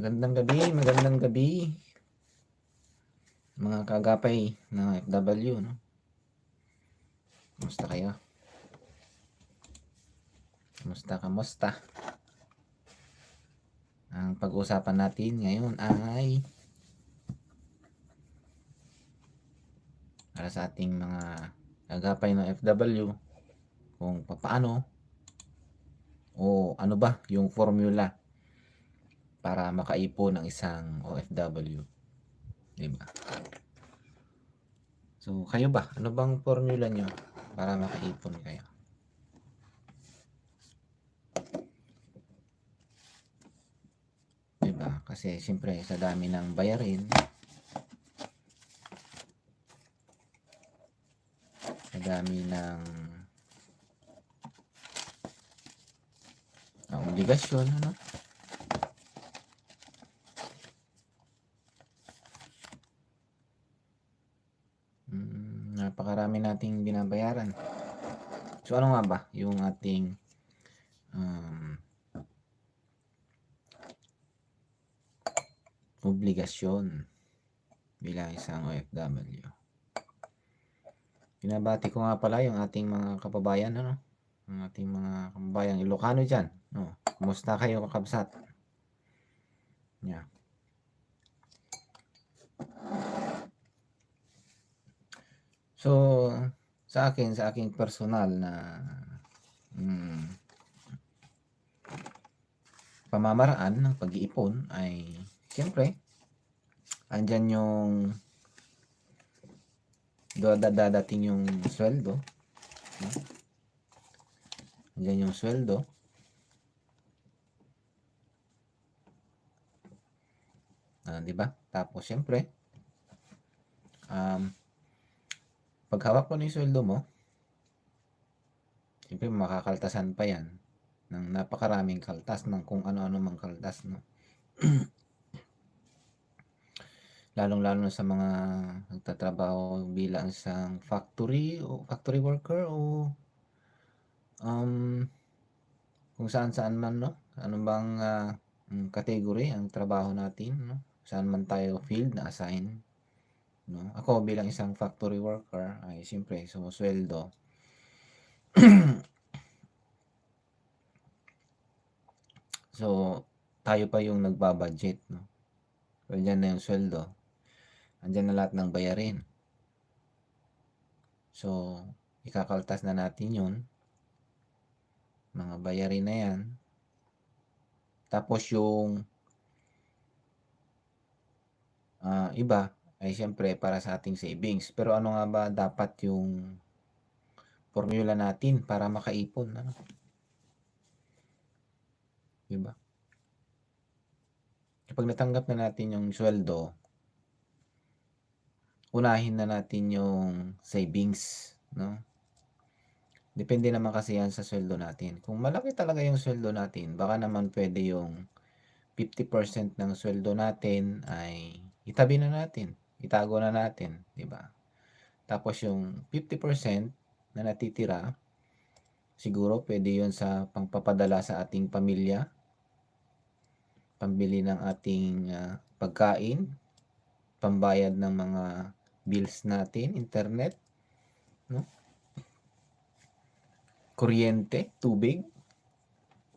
Magandang gabi mga kagapay ng FW, no? Kumusta kayo? Kamusta? Ang pag-uusapan natin ngayon ay para sa ating mga kagapay ng FW kung paano o ano ba yung formula para makaipon ng isang OFW, di ba? So, kayo ba? Ano bang formula nyo para makaipon kayo? Diba? Kasi siyempre sa dami ng bayarin, sa dami ng obligasyon, ano? Napakarami nating binabayaran. So ano nga ba yung ating obligasyon bilang isang OFW? Binabati ko nga pala yung ating mga kababayan, ano? Ang ating mga kababayang Ilocano dyan, no? Kumusta kayo, kakabsat? Yeah. So, sa aking personal na pamamaraan ng pag-iipon ay siyempre andyan yung dadating yung sweldo, no? Andyan yung sweldo, di ba? Tapos siyempre pag hawak mo na yung sweldo mo, siyempre makakaltasan pa yan ng napakaraming kaltas, ng kung ano-ano mang kaltas, no? Lalong-lalo sa mga nagtatrabaho bilang isang factory o factory worker o kung saan-saan man, no? Ano bang category ang trabaho natin, no? Saan man tayo field na assign, no? Ako bilang isang factory worker ay siyempre sumusweldo. So, tayo pa yung nagbabudget, no? So, dyan na yung sweldo. Andyan na lahat ng bayarin. So, ikakaltas na natin yun. Mga bayarin na yan. Tapos yung iba ay siyempre para sa ating savings. Pero ano nga ba dapat yung formula natin para makaipon? Ano? Diba? Kapag natanggap na natin yung sweldo, unahin na natin yung savings, no? Depende naman kasi yan sa sweldo natin. Kung malaki talaga yung sweldo natin, baka naman pwede yung 50% ng sweldo natin ay itabi na natin, itago na natin, di ba? Tapos yung 50% na natitira, siguro pwede yun sa pangpapadala sa ating pamilya, pambili ng ating pagkain, pambayad ng mga bills natin, internet, no? Kuryente, tubig,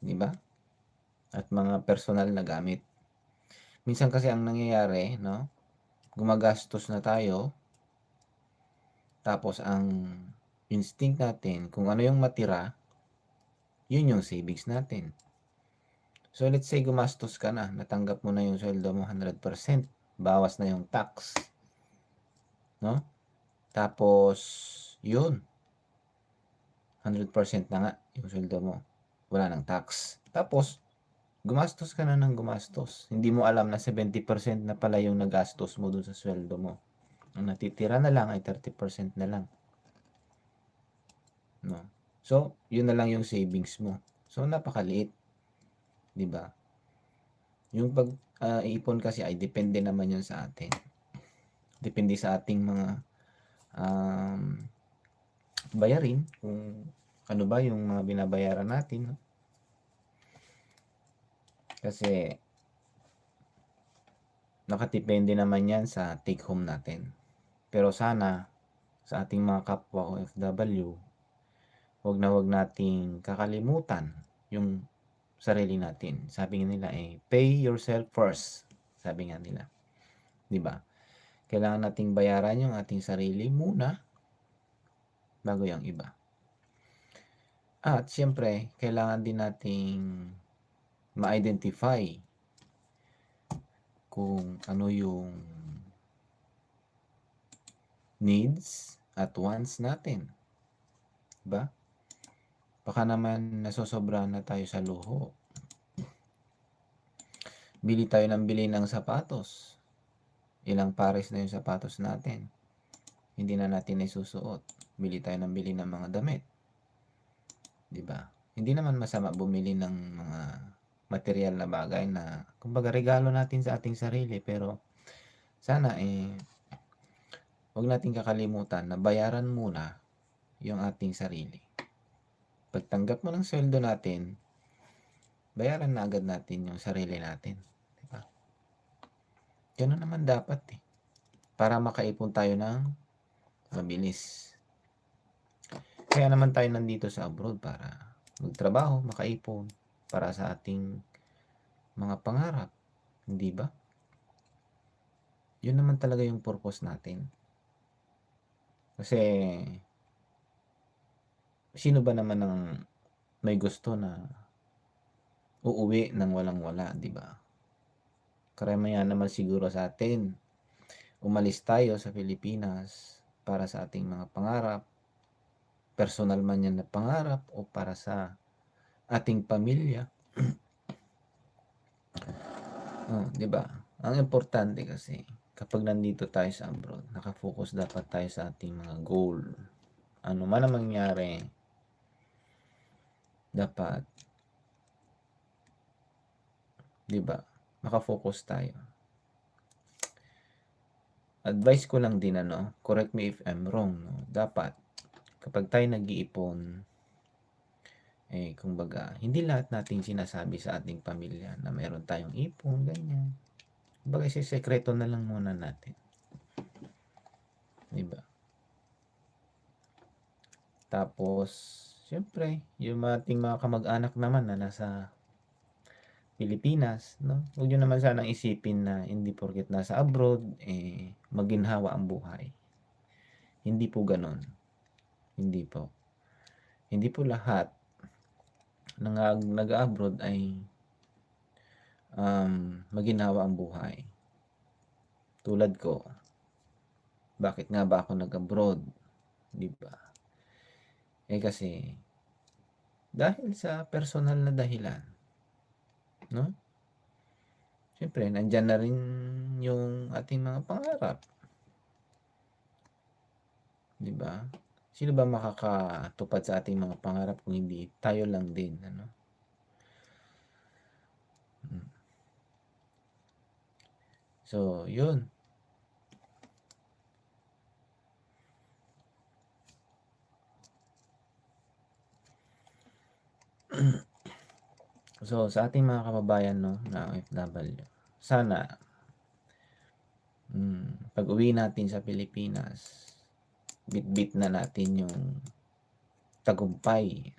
di ba? At mga personal na gamit. Minsan kasi ang nangyayari, no? Gumagastos na tayo, tapos ang instinct natin, kung ano yung matira, yun yung savings natin. So let's say gumastos ka na, natanggap mo na yung sweldo mo 100%, bawas na yung tax, no? Tapos yun, 100% na nga yung sweldo mo, wala nang tax. Tapos gumastos ka na ng gumastos, hindi mo alam na 70% na pala yung nagastos mo dun sa sweldo mo. Ang natitira na lang ay 30% na lang, no? So yun na lang yung savings mo. So napakaliit, di ba? Yung pag-iipon kasi ay depende naman yun sa atin. Depende sa ating mga bayarin, kung ano ba yung mga binabayaran natin, no? Kasi Nakadepende naman 'yan sa take home natin. Pero sana sa ating mga kapwa OFW, wag nating kakalimutan yung sarili natin. Sabi nga nila, "Pay yourself first." Sabi nga nila, 'di ba? Kailangan nating bayaran yung ating sarili muna bago yung iba. At siyempre kailangan din nating ma-identify kung ano yung needs at wants natin, 'di ba? Baka naman nasosobrahan na tayo sa luho. Bili tayo ng bili ng sapatos. Ilang pares na yung sapatos natin. Hindi na natin nasusuot. Bili tayo ng bili ng mga damit. 'Di ba? Hindi naman masama bumili ng mga material na bagay na kumbaga regalo natin sa ating sarili, pero sana wag nating kakalimutan na bayaran muna yung ating sarili. Pagtanggap mo ng sweldo natin, bayaran na agad natin yung sarili natin, 'di ba? Gano'n naman dapat para makaipon tayo ng mabilis. Kaya naman tayo nandito sa abroad para magtrabaho, makaipon para sa ating mga pangarap, hindi ba? Yun naman talaga yung purpose natin. Kasi sino ba naman ang may gusto na uuwi ng walang-wala, 'di ba? Karamihan naman siguro sa atin, umalis tayo sa Pilipinas para sa ating mga pangarap, personal man yan na pangarap o para sa ating pamilya. 'Di ba? Ang importante kasi kapag nandito tayo sa abroad, naka-focus dapat tayo sa ating mga goal. Ano man ang mangyari, dapat 'di ba, naka-focus tayo. Advice ko lang din correct me if I'm wrong, dapat kapag tayo nag-iipon, kumbaga hindi lahat natin sinasabi sa ating pamilya na meron tayong ipon, ganyan. Kumbaga isesekreto na lang muna natin, 'di ba? Tapos siyempre yung ating mga kamag-anak naman na nasa Pilipinas, huwag niyo naman sanang isipin na hindi porket nasa abroad, maginhawa ang buhay. Hindi po gano'n. Hindi po. Hindi po lahat ng nag-a-abroad ay maginhawa ang buhay. Tulad ko, bakit nga ba ako nag-abroad? 'Di ba? Kasi dahil sa personal na dahilan, no? Siyempre nandiyan na rin yung ating mga pangarap, 'di ba? Sino ba makakatupad sa ating mga pangarap kung hindi tayo lang din, ano? So, yun. So, sa ating mga kababayan na OFW, sana pag-uwi natin sa Pilipinas, bitbit na natin yung tagumpay.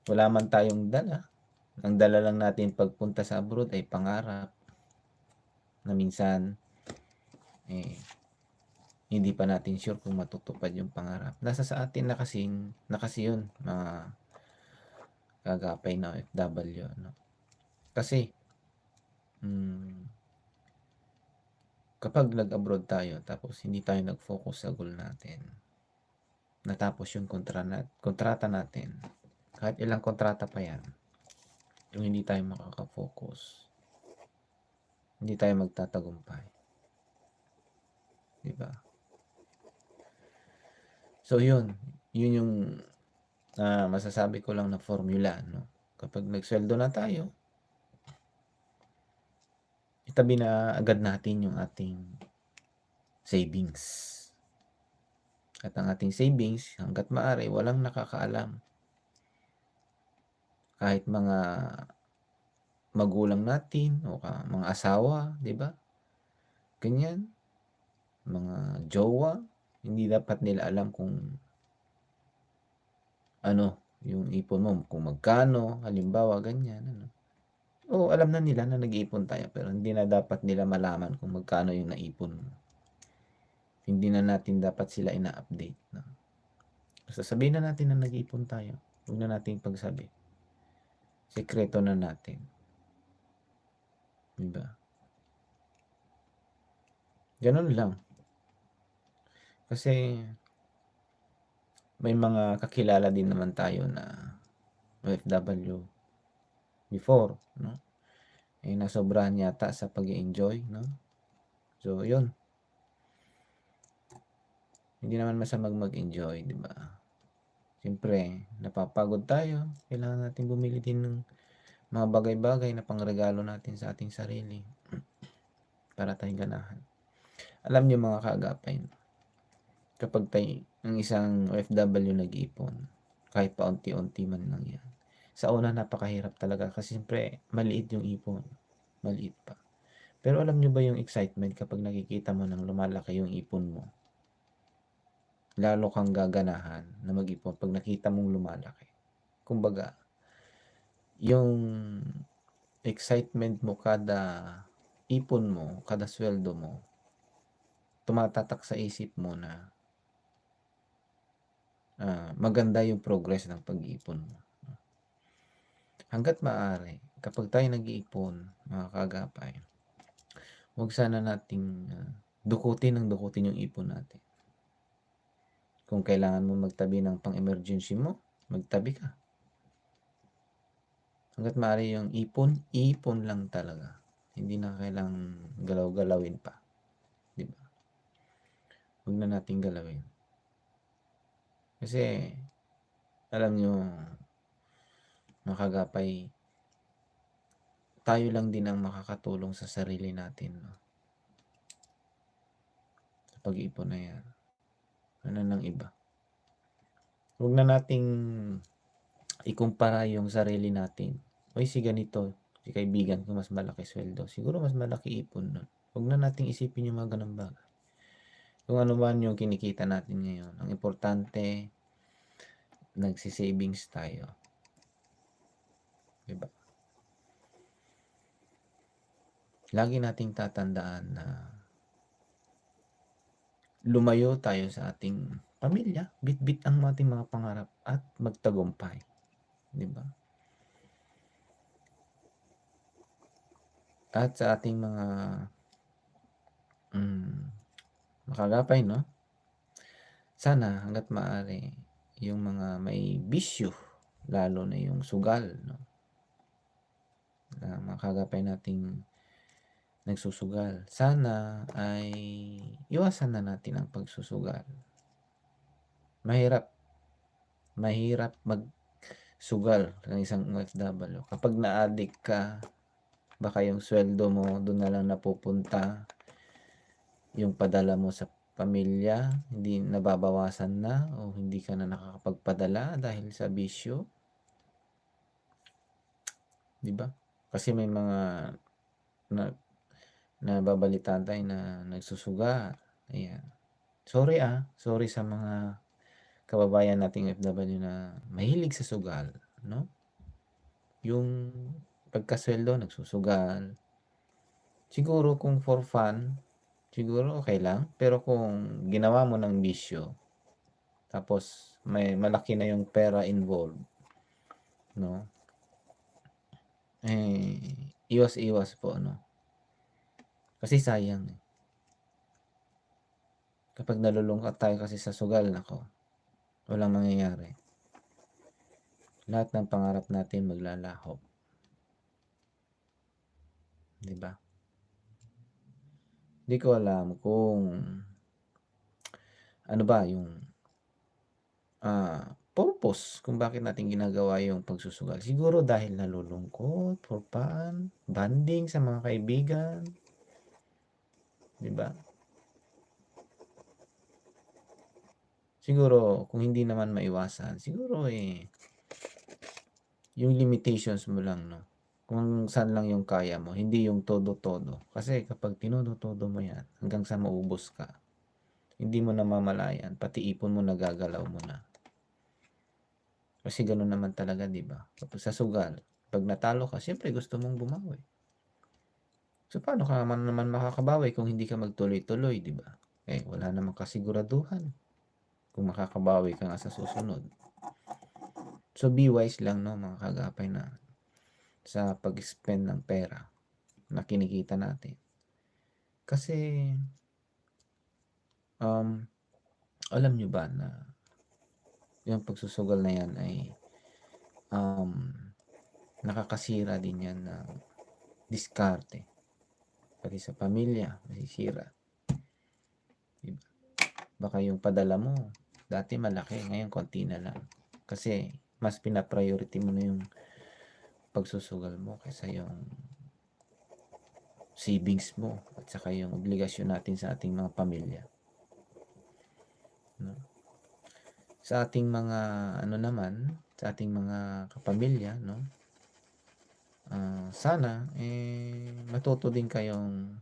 Wala man tayong dala. Ang dala lang natin pagpunta sa abroad ay pangarap na minsan hindi pa natin sure kung matutupad yung pangarap. Nasa sa atin na kasi yun, mga kagapay na OFW, no? Kasi kapag nag-abroad tayo tapos hindi tayo nag-focus sa goal natin, natapos yung kontrata natin, kahit ilang kontrata pa yan, kung hindi tayo makaka-focus, hindi tayo magtatagumpay. 'Di ba? So yun yung masasabi ko lang na formula, no? Kapag nagsweldo na tayo, itabi na agad natin yung ating savings. At ang ating savings, hangga't maaari, walang nakakaalam. Kahit mga magulang natin o mga asawa, 'di ba? Ganyan, mga jowa, hindi dapat nila alam kung ano, yung ipon mo kung magkano, halimbawa ganyan, ano. Oo, alam na nila na nag-iipon tayo pero hindi na dapat nila malaman kung magkano yung naipon mo. Hindi na natin dapat sila ina-update, 'no. Sasabihin na natin na nag-iipon tayo, huwag na nating pagsabi. Sikreto na natin, 'di ba? Gano'n lang. Kasi may mga kakilala din naman tayo na OFW before, 'no, eh, nasobrahan yata sa pag-e-enjoy, 'no. So 'yun, hindi naman masamang mag-enjoy, 'di ba? Siyempre napapagod tayo, kailangan nating bumili din ng mga bagay-bagay na pangregalo natin sa ating sarili para tayong ganahan. Alam niyo mga kaagapay, kapag ang isang OFW nag-ipon, kahit paunti-unti man lang 'yan, sa una napakahirap talaga kasi siyempre maliit yung ipon, maliit pa. Pero alam niyo ba yung excitement kapag nakikita mo ng lumalaki yung ipon mo? Lalo kang gaganahan na mag-ipon 'pag nakita mong lumalaki. Kumbaga, yung excitement mo kada ipon mo, kada sweldo mo, tumatatak sa isip mo na maganda yung progress ng pag-iipon mo. Hangga't maaari, kapag tayo nag-iipon, mga kaagapay, huwag sana nating dukutin ng dukutin yung ipon natin. Kung kailangan mo magtabi ng pang-emergency mo, magtabi ka. Hangga't maaari yung ipon, ipon lang talaga. Hindi na kailangang galaw-galawin pa, 'di ba? Huwag na nating galawin. Kasi alam niyo, mga kaagapay, tayo lang din ang makakatulong sa sarili natin, 'no, sa pag-iipon na 'yan. Ano ng iba. Huwag na nating ikumpara yung sarili natin. Uy, si ganito, si kaibigan ko mas malaki sweldo, siguro mas malaki ipon nun. Huwag na nating isipin yung mga gano'ng bagay. Kung ano man yung kinikita natin ngayon, ang importante, nagsi-savings tayo, 'di ba? Lagi nating tatandaan na lumayo tayo sa ating pamilya, bitbit ang ating mga pangarap at magtagumpay, 'di ba? At sa ating mga makagapay, 'no, sana hangga't maaari yung mga may bisyo, lalo na yung sugal, 'no, na mga kaagapay nating nagsusugal, sana ay iwasan na natin ang pagsusugal. Mahirap, mahirap magsugal ng isang OFW. Kapag na-addict ka, baka yung sweldo mo dun na lang napupunta, yung padala mo sa pamilya hindi nababawasan na o hindi ka na nakakapagpadala dahil sa bisyo, 'di ba? Kasi may mga na nababalitaan tayo na nagsusugal, ayan. Sorry sa mga kababayan nating OFW na mahilig sa sugal, 'no? Yung pagkasweldo nagsusugal. Siguro kung for fun, siguro okey lang, pero kung ginawa mo ng bisyo, tapos may malaki na yung pera involved, 'no, iwas-iwas po, 'no? Kasi sayang, eh. Kapag nalulungkot tayo kasi sa sugal, naku, walang mangyayari. Lahat ng pangarap natin maglalaho, 'di ba? Di ko alam kung ano ba yung purpose kung bakit natin ginagawa yung pagsusugal. Siguro dahil nalulungkot, for fun, bonding sa mga kaibigan, 'di ba? Siguro kung hindi naman maiwasan, siguro yung limitations mo lang, 'no. Kung saan lang yung kaya mo, hindi yung todo-todo. Kasi kapag tinodo-todo mo yan, hanggang sa maubos ka, hindi mo namamalayan, pati ipon mo nagagalaw mo na. Kasi gano'n naman talaga, 'di ba? Kapag sa sugal, 'pag natalo ka, siyempre gusto mong bumawi. So, paano ka naman makakabawi kung hindi ka magtuloy-tuloy, 'di ba? Eh, wala namang kasiguraduhan kung makakabawi ka nga sa susunod. So, be wise lang, no, mga kagapay, na sa pag-spend ng pera na kinikita natin. Kasi, alam nyo ba na yung pagsusugal na yan ay nakakasira din yan ng diskarte. Pati sa pamilya, masisira. Diba? Baka yung padala mo, dati malaki, ngayon konti na lang. Kasi, mas pinapriority mo na yung pagsusugal mo kaysa yung savings mo at saka yung obligasyon natin sa ating mga pamilya. No? Sa ating mga sa ating mga kapamilya, no? Sana matuto din kayong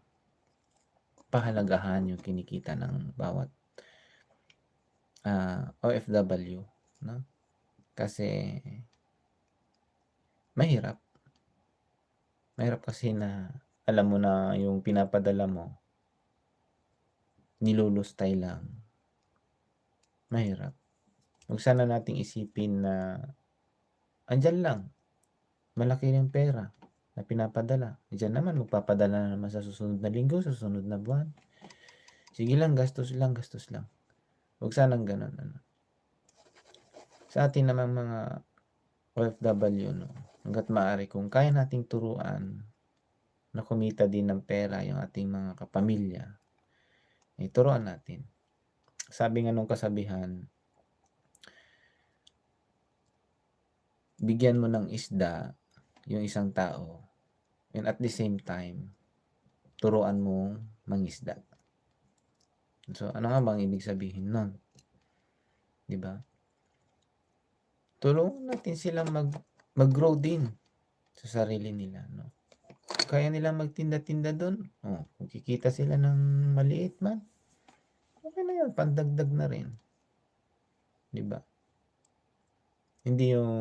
pahalagahan yung kinikita ng bawat OFW, no? Kasi mahirap kasi na alam mo na yung pinapadala mo nilulustay lang. Mahirap. Huwag sana nating isipin na andyan lang, malaki yung pera na pinapadala. Diyan naman, magpapadala na naman sa susunod na linggo, sa susunod na buwan. Sige lang, gastos lang. Huwag sanang ganun. Sa atin naman mga OFW, no, hanggat maaari, kung kaya nating turuan na kumita din ng pera yung ating mga kapamilya, turuan natin. Sabi nga nung kasabihan, bigyan mo ng isda yung isang tao, and at the same time, turuan mo mangisda. So, ano nga bang ibig sabihin nun? Diba? Tulungan natin silang mag-grow din sa sarili nila, no? Kaya nila magtinda-tinda doon, kung kikita sila ng maliit man, okay na yun, pandagdag na rin. Diba? Hindi yung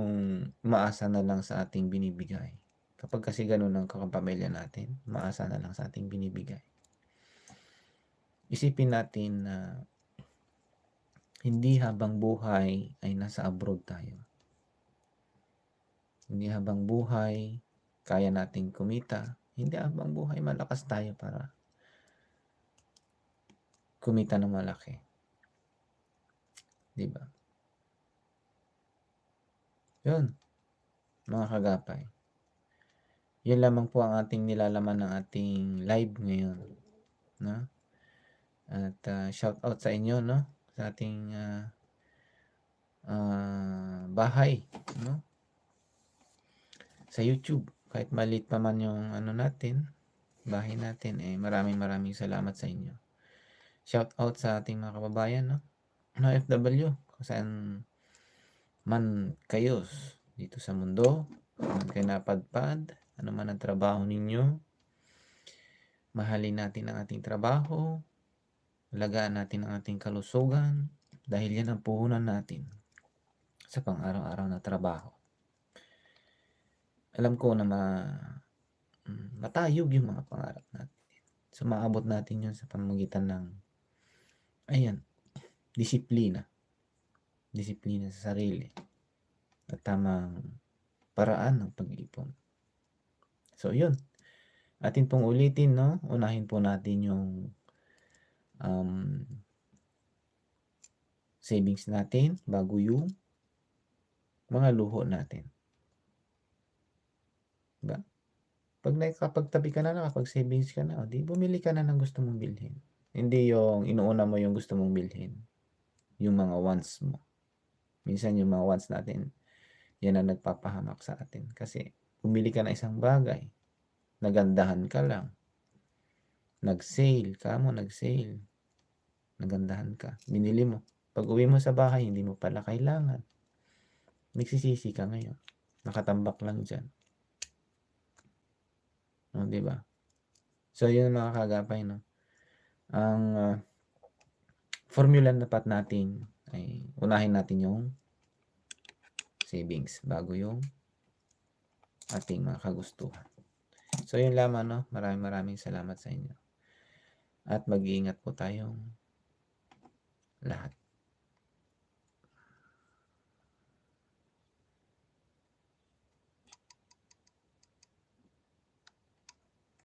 maasa na lang sa ating binibigay. Kapag kasi ganun ang kapamilya natin, maasa na lang sa ating binibigay. Isipin natin na hindi habang buhay ay nasa abroad tayo. Hindi habang buhay kaya nating kumita. Hindi habang buhay malakas tayo para kumita ng malaki. Diba? Yun, mga kagapay. Yun lamang po ang ating nilalaman ng ating live ngayon. No? At shout out sa inyo, no? Sa ating bahay, no? Sa YouTube, kahit maliit pa man yung natin, bahay natin, maraming salamat sa inyo. Shout out sa ating mga kababayan, no? OFW, kung saan man kayo dito sa mundo, kung kayo napadpad, ano man ang trabaho ninyo, mahalin natin ang ating trabaho, alagaan natin ang ating kalusugan, dahil yan ang puhunan natin sa pang-araw-araw na trabaho. Alam ko na matayog yung mga pangarap natin. So, maabot natin yun sa pamamagitan ng disiplina sa sarili at tamang paraan ng pag-ipon. So, yun. Atin pong ulitin, no? Unahin po natin yung savings natin bago yung mga luho natin. Diba? Pag nakapagtabi ka na, kapag savings ka na, di bumili ka na ng gusto mong bilhin. Hindi yung inuuna mo yung gusto mong bilhin. Yung mga wants mo. Minsan yung mga wants natin, yan ang nagpapahamak sa atin. Kasi bumili ka na isang bagay, nagandahan ka lang, nag-sale, nagandahan ka, binili mo. Pag uwi mo sa bahay, hindi mo pala kailangan. Nagsisisi ka ngayon. Nakatambak lang dyan. Oh, 'di ba? So, yun mga kaagapay 'no, ang, formula na dapat natin ay unahin natin yung savings bago yung ating mga kagustuhan. So, yun lamang 'no, maraming salamat sa inyo at mag-iingat po tayong lahat.